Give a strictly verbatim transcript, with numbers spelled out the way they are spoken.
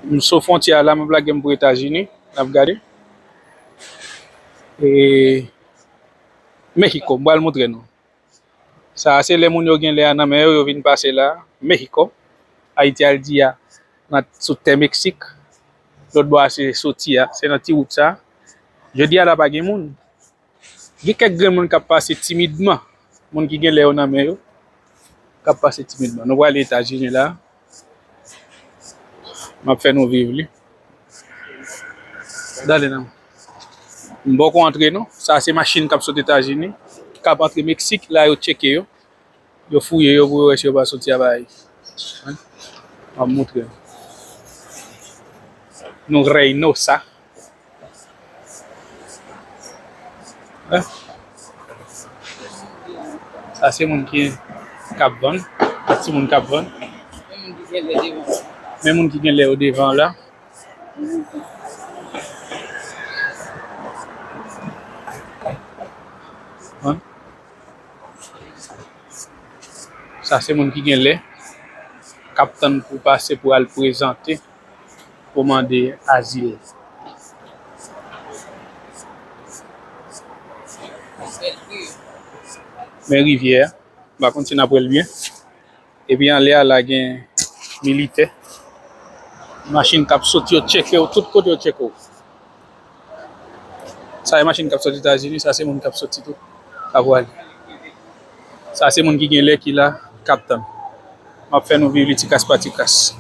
M sou fwontyè a la, m ap lage m pou Etazini. N ap gade. E, Mexico, m pral montre nou. Sa a se lè moun yo gen lè a nan men yo, yo vin pase la. Mexico, Ayiti al di a, nan, sou tè Meksik. Lòt bò a se soti a, se nan ti wout sa. Jodi a la pa gen moun. Gen kèk grenn moun k ap pase timidman. Moun ki gen lè yo nan men yo, k ap pase timidman. Nou prale Etazini la. M ap fè nou viv li. Dale non. M poko antre non. Sa se machin k ap sot Etazini, k ap antre Meksik, la yo tcheke yo. Yo fouye yo pou yo wè si yo pa soti a bay. M ap montre nou. Nou Reynosa. Eh. Sa se moun ki, k ap vann. Sa se moun k ap vann. Men moun ki gen lè yo devan la. Hein? Sa se moun ki gen lè, k ap tann pou pase pou al prezante, pou mande azil. Men rivyè a, m pa konn si n ap wè l byen. Epi anlè a la gen militè. Machin k ap soti, yo tcheke w, tout kote yo tcheke w. Sa e machin k ap soti Etazini, sa se moun k ap soti tou, k ap prale. Sa se moun ki gen lè ki la, k ap tann. M ap fè nou viv li ti kras pa ti kras.